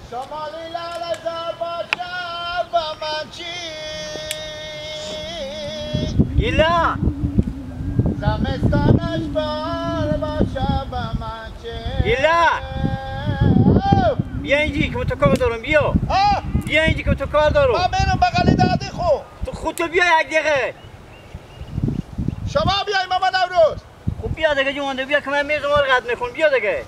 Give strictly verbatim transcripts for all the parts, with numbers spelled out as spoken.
شمالی لال زار باشه به من چی؟ گیلا. زمستانش بهار باشه به من چی؟ گیلا. او. بیا اینجی که تو کار دارم، بیا. ها؟ بیا اینجی که تو کار دارم. من می‌رم بغل دادی خو. تو خود تو بیا یک دقیقه. شما بیای ماما نوروز. خب بیا دیگه جوان، بیا که من میز ما رو قطع می‌کنم. بیا دیگه.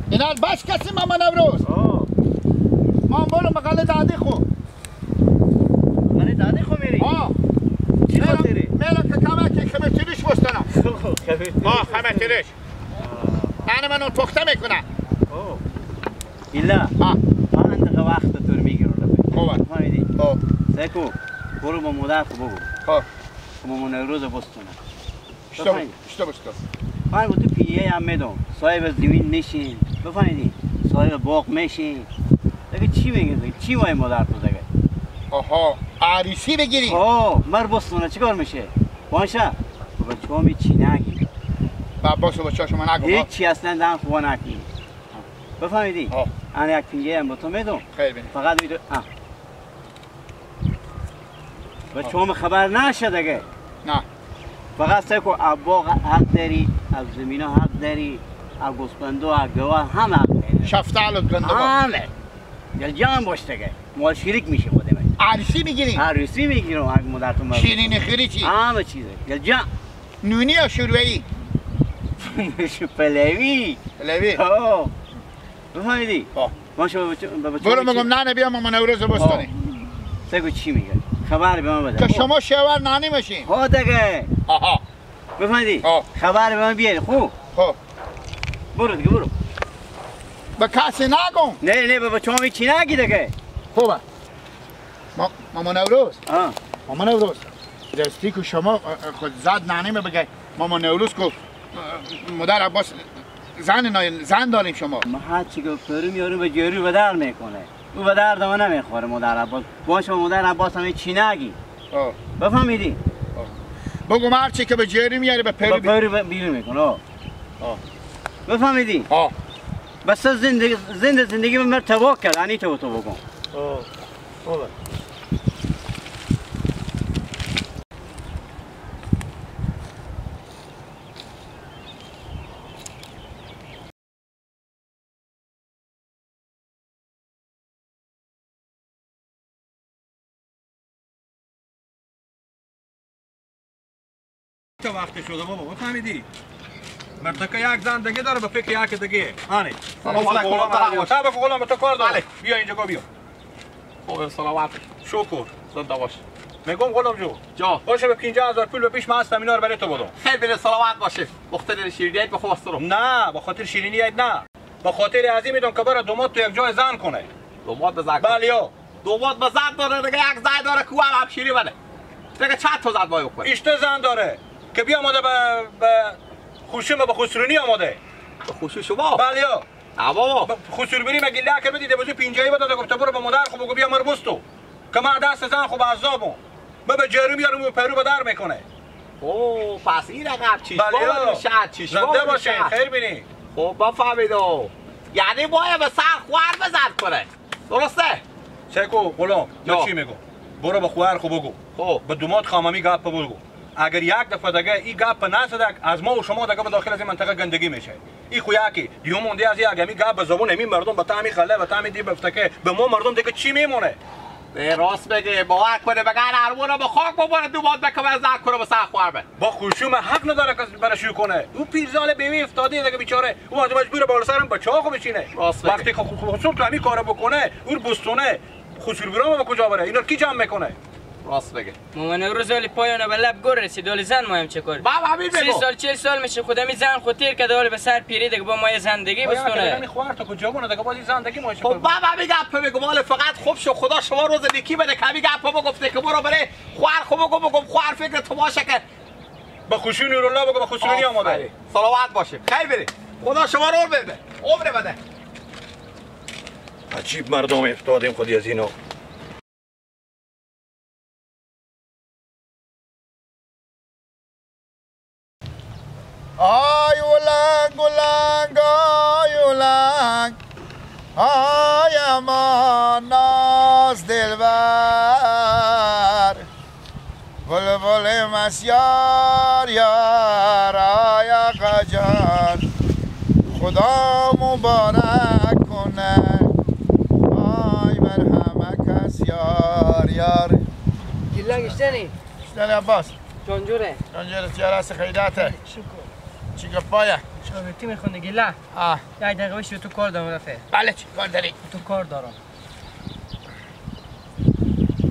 اینا بس کسی ماما نوروز. آه. ما برو مقاله دادی خو. مقاله دادی خو میری؟ آه. چی میرم، خاطری؟ میرم که کمکی خمیر تیریش بستنم. خب، خمیر تیریش. آه، خمیر تیریش. آه. انا منو پخته می‌کنم. آه. ایلا. آه. من دقیقه وقت تو رو می‌گیرم. خوبه. فهمیدی؟ خب. سکو، برو با مادر خو بگو. خب. ماما نوروز بستونه. اشته بفهمی. اشته بشکن. من گفتم پیه هم می‌دم. صاحب زمین می‌شین. بفهمیدی؟ صاحب باغ می‌شین. دیگه چی می‌گی؟ چی وای مادر تو دیگه؟ آها. عروسی بگیری؟ آه، مر بستونه چیکار می‌شه؟ باشه. بابا چومی چی نگی؟ با باشه، با چشم نگو، هیچ ها؟ چی اصلاً دهن خوبا نکنی. بفهمیدی؟ آه. انا یک پینگه هم به تو می‌دم. خیر بینی. فقط بیدو، آه. و آه. چون خبر نشه دیگه. نه. فقط سه کو ابا حق داری، از زمینا حق داری، از گوسپندو، از گوا هم حق داری. شفتال و گندم. همه. گل جان باش دیگه. مال شریک می‌شه خود من. عروسی می‌گیری؟ عروسی می‌گیرم، اگه مادر تو مرد. شیرینی خیری چی؟ همه چیزه. گل جان. نونی یا شورویی؟ شو پلوی. پلوی. آه. بفهمیدی؟ آه. ما شما بچه، بچه برو چی؟ مگم ننه بیا ماما نوروز بستانی. آه. سگو چی میگه؟ خبر به من بده. که شما شوهر نانی ماشین. ها دیگه. آها. بفهمیدی؟ آه. خبر به من بیاری، خو. خب. برو دیگه، برو. به کسی نگم. نه، نه، به بچه‌ها هیچی نگی دیگه. خوبه. ما-، ماما نوروز. آه. ماما نوروز. راستی که شما، اه، اه، خود زاد ننه بگه. ماما نوروز کو، اه، مادر عباس زن نای-، زن داریم شما. ما هر چی که پرو میاریم به جیرو به در می‌کنه. او به درد ما نمی‌خوره مادر عباس. با شما مادر عباس هم چی نگی. آه. بفهمیدی؟ آه. بگو ما هر چی که به جیرو میاره به پرو به بی- پرو به بیرون می‌کنه. آه. آه. بفهمیدی؟ آه. بس زندگی، زند-، زندگی من تباه کرد. انی تو تو بگم. آه. خوبه. چه وقت شده بابا، بفهمیدی؟ مرتکه یک زن دیگه داره، به فکر یک دیگه. آنه. سلام علیکم. سلام علیکم. تا بگو غلام، به تو کار داره. بله. بیا اینجا، بیا. خوبه، سلامت. شکر. زنده باش. می‌گم غلام جو. جا. باشه، به پنجاه هزار پول به پیش ما هستم، اینا رو برای تو بدم. خیلی بله، سلامت باشه. مختل شیرینی عید به خواست رو. نه، به خاطر شیرینی عید نه. به خاطر ازی می‌دم که برای دوماد تو یک جای زن کنه. دوماد به زن کنه. بله، یا. دوماد به زن داره، دیگه یک زن داره که او هم همشیری بده. دیگه چند تا زن باید بکنه؟ اشته زن داره که بیا آمده به، به خشوم به خسرونی آمده. به خشوم شما؟ بله، یا. نه بابا. ب-، خسور بریم گله که بدی، ده بزو پینجایی بده، ده گفته برو به مادر خو بگو بیا مر بستو. که من دست زن خو به عذابم. من به جرو میارم و پرو به در می‌کنه. او، پس این رقم چیش بله، بابا یا. نوشد، چیش زنده بابا باشه، نوشد. خیر بینی. خب، بفهمید او. یعنی باید به سر خوار بزن کنه. درسته؟ چه کو غلام، من یا. چی می‌گم؟ برو به خوار خو بگو. خب. به دوماد خاممی گپ بگو. اگر یک دفعه دیگه این گپ نزدک، از ما و شما دیگه به داخل از این منطقه گندگی می‌شه. این خو یکی دیو مونده از این اگمی گپ به زبون همین مردم، به طعمی خله، به طعمی دی بفتکه، به ما مردم دیگه چی میمونه؟ اه، راست بگه، باور کنه، بگه ارمونا به خاک ببره، دوماد بکمه زن کنه به سر خوار به. با خشوم حق نداره که برشو کنه. او پیرزال بیوی افتاده دیگه بیچاره. او مردم مجبور بالا سرم بچه‌ها خو بچینه. راست بگه. وقتی که خو-، خو-، خسور تو همین کارو بکنه، او بستونه، خسور برام به کجا بره؟ اینا رو کی جمع می‌کنه؟ راست بگه. ماما نوروز حالی پایانه به لب گور رسید، حالی زن ما هم چه کار؟ بابا، همین سی بگو. سال، چهل سال می‌شه خودمی زن خو تیر کرده، حالی به سر پیری دیگه با ما یه زندگی آیا بستونه. که همین خوار تو کجا بونه دیگه، بازی زندگی ما چه خب کار؟ بابا، همین گپ بگو، حالی فقط خوب شو، خدا شما روز نیکی بده که همین گپ بگفته که برو بره خوار خو بگو، بگم خوار فکر تو باشه که به خشوع نورالله بگو، به خشوع نیا آمده. آفرین. سلامت باشه. خیر بری. خدا شما رو بده. عمر بده. عجیب مردم افتادیم خودی از اینا. آی ولنگ ولنگ آی امان ناز دلبر، بلبل مسیار یار، آی آقا جان، خدا مبارک کنه، آی بر همه کس یار یار. گیلک اشتنی؟ اشتنی عباس. جونجوره. جونجوره، چی حال است، خیرات؟ شکر. چی گپایه؟ شاگرتی می‌خوندی گیلک؟ آه. یک دقیقه بشی، تو کار دارم رفیق. بله، چی کار داری؟ تو کار دارم.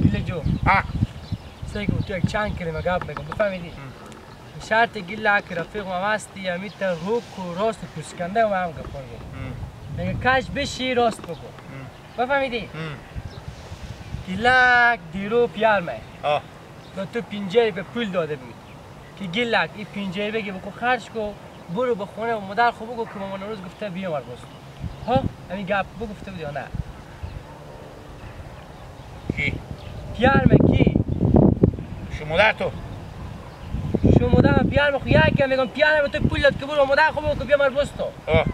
گیلک جو. آه. سعی کن تو یک چند کلمه گپ بگم، بفهمیدی؟ هم. شرط گیلک رفیق ما هستی، امی تا روک و راست و پوسکنده و هم گپ بگم. هم. اگه کش بشی راست بگو. هم. بفهمیدی؟ هم. گیلک دیرو پیار مه. آه. به تو پنجاه روپیه پول داده بود که گیلک، این پنجاه روپیه که بکو خرج کو، برو به خونه و مادر خو بگو که ماما نوروز گفته بیامر بوستون. ها، همین گپ بگفته بود یا نه؟ کی؟ پیار مه کی؟ شو مادر تو. شو مادر مه، پیار مه خو یک می‌گم، پیار مه به تو پول داد که برو مادر خو بگو که بیامر بوستون. آه.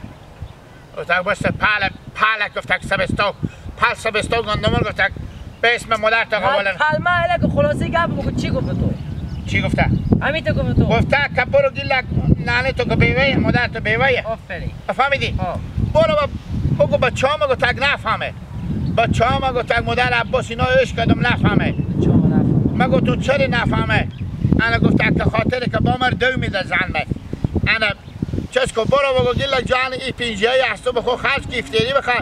گفتک بس پهل، پهل گفتک سبستو، پهل سبستو گندمون گفتک به اسم مادر تو قبول. پهل مهله که خلاصه گپ بگو، چی گفت تو؟ چی گفته؟ همین تو گفت تو. گفته که برو گیلک، ننه تو که بیوه، مادر تو بیوه. آفرین. فهمیدی؟ ها. برو با، بگو بچه ها ما گفتک نفهمه. بچه ها ما گفتک مادر عباس اینا عشق کردم نفهمه. بچه ها نفهمه. ما گفتم چرا نفهمه؟ انا گفتک که خاطر که با مر دو می‌ده زن مه. انا چش کو، برو بگو گیلک جان، ای پنجاه ای هستو به خو خرج کی افتیری بخواه.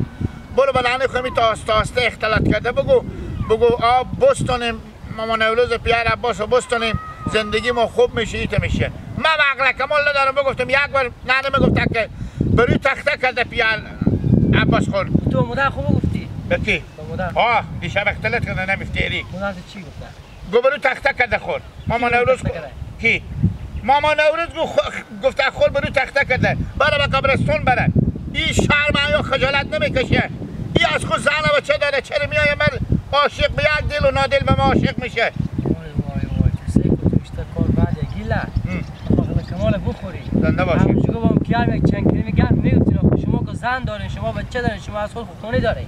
برو بلانه خو می تا آسته آسته اختلاط کرده بگو، بگو آب بستونیم، ماما نوروز پیار عباس رو بستونیم، زندگی ما خوب می‌شه، ایت می‌شه. من عقل کمال ندارم، بگفتم یک بار ننه می‌گفت که بروی تخته کرده پیار عباس خور. تو مادر خو گفتی؟ به کی؟ به مادر. آه، دیشب اختلاط کرده نمیفتیری. مادر چی گفته؟ گو برو تخته کرده خور. ماما نوروز گو، کی؟ ماما نوروز گو خ-، گفته خور برو تخته کرده. بره به قبرستون بره. ای شرم آیا خجالت نمی‌کشه؟ ای از خود زن و بچه داره، چرا میایه مر عاشق به یک دل و نادل به ما عاشق می‌شه؟ وای، وای، وای، تو سه کو تو اشته کار بعد گیله. هم. آقا کمال بخوری. زنده باشی. همونجا با هم پیار یک چند کلمه گپ می‌گفتین. آقا شما که زن دارین، شما بچه دارین، شما از خود خونه دارین.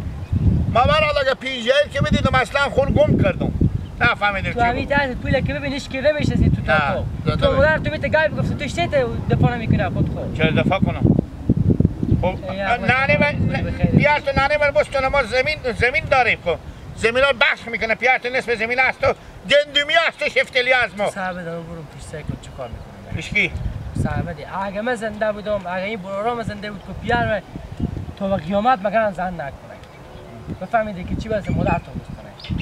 ما برحال اگه پنجاه که بدیدم، اصلاً خور گم کردم. نفهمیدم تو چی همین بود. طرز پول که ببینیش که نمی‌شناسی تو نه، تا تو. زنده تو باشی. مادر تو می‌ته گای بگفت، تو اشته ته دفاع نمی‌کنه خود خود. چرا دفاع کنم؟ خب، ای، ننه من، بخیر. پیار تو ننه من بستون ما زمین، زمین داریم خب. زمین رو بخش می‌کنه، پیار تو نصف زمین است، تو گندمی است، تو شفتلی از ما. صاحب دارم برو پیش سر کن، چه کار می‌کنم؟ پیش کی؟ صاحب دی. اگه من زنده بودم، اگه این برارا من زنده بود که پیار من، تو به قیامت مگن زن نکنه. بفهمیدی که چی باید مادرتون دوست کنه.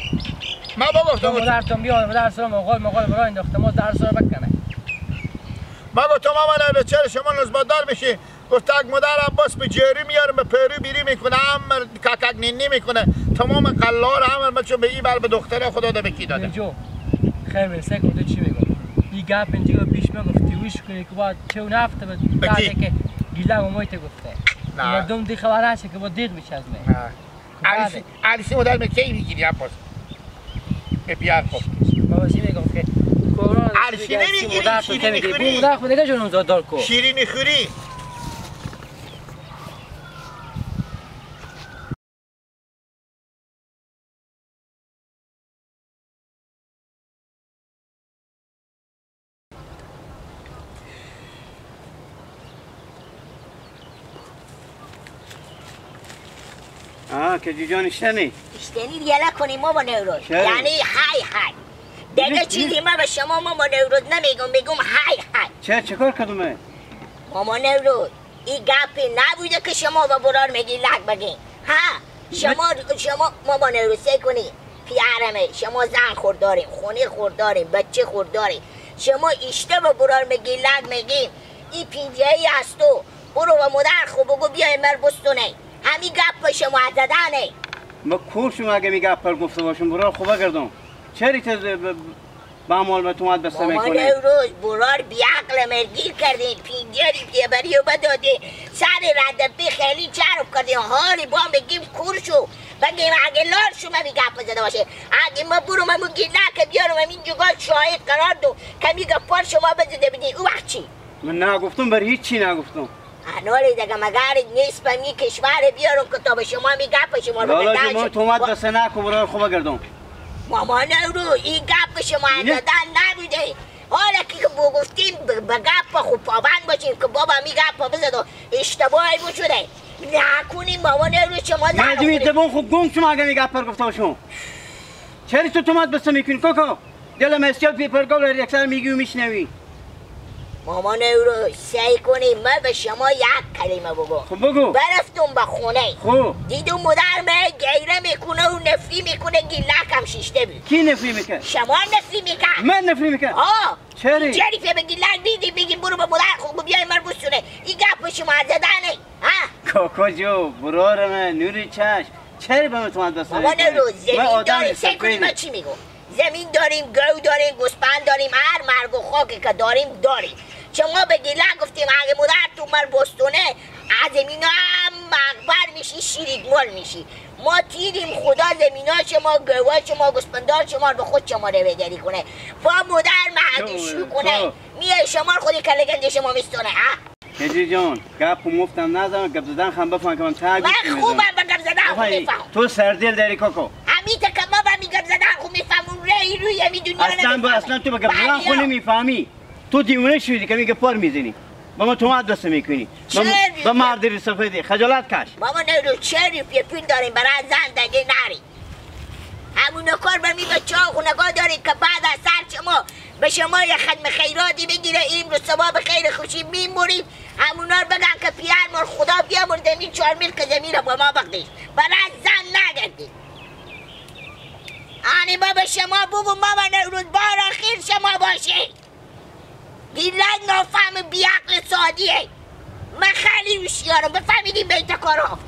ما بگفتم تو بود. مادرتون بیار، مادر سر مغول، مغول برای انداخته، ما در سر بکنه. ما گفتم، ما من چرا شما نسبت دار بشی؟ گفت، اگ مادر عباس به جیری میارم، به پیرو بیری می‌کنه، امر ککک نینی می‌کنه، تمام قلار امر من چون به این بر به دختر خدا ده به کی داده؟ جو. خیر میرسه که تو چی می‌گم؟ این گپ اینجا پیش ما گفتی، ویش کنی که با چه و نفت به به کی؟ داده که گیله و محیط گفته. نه. مردم دی خبر هست که با دیغ می‌چزمه. نه. خب عروسی، بله. عروسی مادر من کی می‌گیری عباس؟ به بیار خب. بابا چی می‌گم که کرونا عروسی عروسی نمی‌گیری، مادر تو شیرینی نمی‌گیری. خوری. بو مادر خود دیگه جنون زاد دار کو. شیرینی خوری. آه، که جوجان اشتنی؟ اشتنی یلا کنی ماما نوروز. چرا؟ یعنی های های. دیگه چیزی ما به شما ماما نوروز نمیگم، میگم های های. چه، چه کار کردم من؟ ماما نوروز، این گپی نبوده که شما به برار میگی لک بگین. ها، شما، شما ماما نوروز سه کنی. پیارمه، شما زن خور دارین، خونه خور دارین، بچه خور دارین. شما اشته به برار میگی لک میگین. این پینجه‌ای از تو. برو و مادر خو بگو بیای مر بستونه. همی گپ شما زدنه. ما کور شما اگه می گپ پر گفته باشم، برار خو بگردم. چری تو ب-، ب-، به اعمال به تومت بسته ماما می‌کنه؟ نوروز، برار بی‌عقل مرگیر کردین، پینجری پیبری و بداده، سر رد بی خیلی چرب کردین، حالی با بگیم کور شو، بگیم اگه لار شما می گپ زده باشه، اگه ما برو ممو گیلک بیارم همین جگاه شاهد قرار دو، کمی گپار شما بزده بدین، او وقت چی؟ من نگفتم، بر هیچ چی نگفتم. انولی دگه مگرد نیست به می کشور بیارم که تا به شما می گپ شما رو لالا بدن جون، ما شد. تو اومد با بسه نکو برار خوب گردم. ماما نورو، این گپ شما اینه؟ زدن نبوده. حالا که بگفتیم ب-، به گپ خود پابند باشیم که بابا می گپ بزد و اشتباهی بشده. نکنیم ماما نورو شما زن مردمی خوریم. دبون خود گم شما اگه می گپ پر گفته باشم. چرا تو تومت بسته می‌کنی کوکو؟ دلم استیال پیپر گل رو یکسر می‌گی و می‌شنوی. ماما نورو، سعی کنی من به شما یک کلمه بگو. خب بگو. برفتم به خونه. خب. دیدم مادر من گریه می‌کنه و نفری می‌کنه، گیلکم شیشته بود. کی نفری می‌کنه؟ شما نفری می‌کنه. من نفری می‌کنم؟ آه. چرا؟ جری که به گیلک بیدی، بیگی برو به مادر خود بیای مر بوستونه. این گپ شما زدنه. ها؟ کوکو جو، برار من، نور چشم. چرا به من تومت بسته می‌کنی؟ ماما نورو، من زمین آدم داریم، سعی کنی حسابی ما چی می‌گم؟ زمین داریم، گاو داریم، گوسپند داریم، هر مرگ و خاکی که داریم، داریم. شما به گیلک گفتیم، اگه مادر تو مر بوستونه، از زمینا هم مقبر می‌شی، شیریک مال می‌شی. ما تیریم، خدا زمینا شما، گاوا شما، گوسپندا شما رو به خود شما رو بدری کنه. با مادر محدود تو، شو کنه. تو. میای شما رو خودی کله گنج شما می‌ستونه، ها؟ کجی جان، گپ و مفتم نزن، گپ زدن خم بفهم که من تگ من گوش می‌زنم. خوبم به گپ زدن خو بفهمی، می‌فهم. تو سردل داری کوکو. همی تا که ما به می گپ زدن خو می‌فهمم، ره روی همی دنیا اصلاً با نمی‌فهمم. اصلاً تو به گپ زدن خو بله. نمی‌فهمی. تو دیوونه شدی که می گپار می‌زنی. با ما تومت بسته می‌کنی. با م-، چه با روی؟ مرد ری سفیدی. خجالت کش. بابا نه رو چه روی پول داریم برای زندگی نری. همون کار به می بچه ها خونگاه داریم که بعد از سر شما به شما یه ختم خیراتی بگیره، امروز صبح به خیر خوشی میمونیم. همونا رو بگن که پیار مر خدا بیامرده می چهار میل که زمین رو با ما بقدیش، برای زن نگردیم. آنی ما به شما بگو، ما به نوروز بار آخر شما باشید. دیلک نافهم بیعقل سادیه. من خیلی هوشیارم، بفهمیدیم بیت کارا.